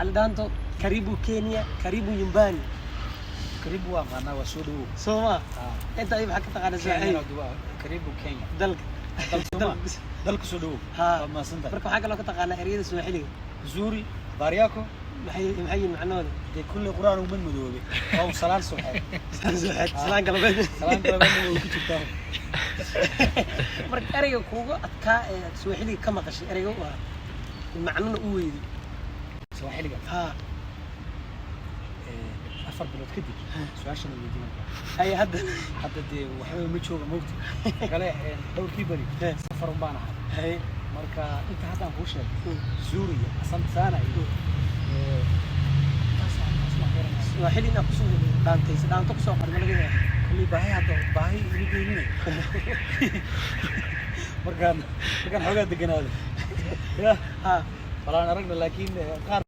Cali Dhaanto, karibu Kenya, karibu nyumbani. Karibu waa aqaanaa, waa soo dhawow. Soo ma? Ah. Inta ay maxaa ka taqaanaa Kenyana Swahili? Waa karibu Kenya. Dalka. Dalka Soomaa. Dalka soo dhawow. Ha. Waa mahadsantahay. Marka waxaa kaloo ka taqaanaa ereyada Swahiliga? Zuri, habari yako. Maxay yihiin macnahooda? Dee kulley Quraan uma madoobe, waa un salaan subaxeed. Salaan galbeed. Salaan galbeedna way ku jirtaa. Marka ereyga kuuga adkaa ee aad Swahiliga ka maqashay, ereyga u ahaa macnona u weyday? Sawaaxiliga? Ha. 4 bilood kadib su-aashana weydiin marka. Ay hadda. Hadda dee waxba ma jooga, mogta kale dhowrkii beri safar un baan ahay. Marka inta haddaan kuu sheegay, zuri iyo asante sana iyo taas waan garanaya. Swahili inaad kusoo dhaantaysa, dhaanto kusoo qari ma laga yaaba? Kulley baahi hadda baahi igu geyninay markaan xoogaa deganaado ya. Balaan aragna, laakiin qaar